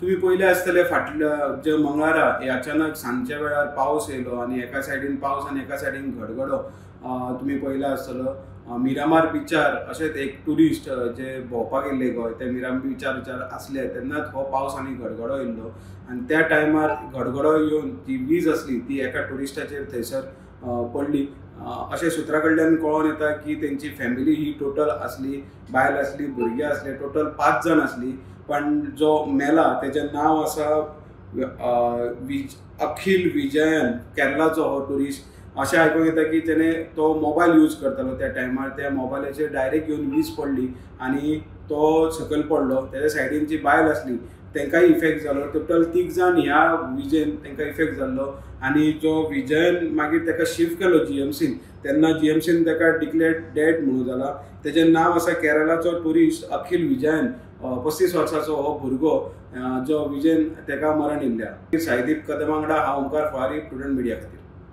तुमी पयले आसतले फाटल्या जे मंगळारा अचानक सांजच्या वेळार पावस येयलो आनी एका सायडीन पावस आनी एका सायडीन गडगडो तुमी पयला आसतलो. मिरामार बिचार अशेंच एक ट्युरिस्ट जे भोंवपाक येयल्ले गोंय ते मिरामार बिचार आसले तेन्नाच हो पावस आनी गडगडो येयल्लो आनी त्या टायमार गडगडो येवन जी वीज आसली ती एका ट्युरिस्टाचेर थंयसर पडली. अशें सुत्रा कडल्यान कळोन येता की तेंची फॅमिली ही टोटल आसली, बायल आसली, भुरगीं आसले, टोटल 5 जाण आसली. पण जो मेला तेजें नांव आसा अखिल विजयन, केरलाचो हो ट्युरिस्ट. अशें आयकूंक येता की तेणें तो मोबायल यूज करतालो त्या टायमार, त्या मोबायलाचेर डायरेक्ट येवन वीज पडली आनी तो सकयल पडलो. तेज्या सायडीन जी बायल आसली तेंकांय इफेक्ट जालो. टोटल 3 जाण ह्या विजेन तेंकां इफेक्ट जाल्लो आनी जो विजयन मागीर तेका शिफ्ट केलो जीएमसीन, तेन्ना जीएमसीन तेका डिक्लेअर्ड डेड म्हणून जाला. तेजें नांव आसा केरलाचो ट्युरिस्ट अखिल विजयन, 35 वर्साचो हो भुरगो जो विजयन तेका मरण येयल्ल्या. साईदीप कदम वांगडा हांव ओंकार फुडारी, प्रुडंट मिडिया खातीर.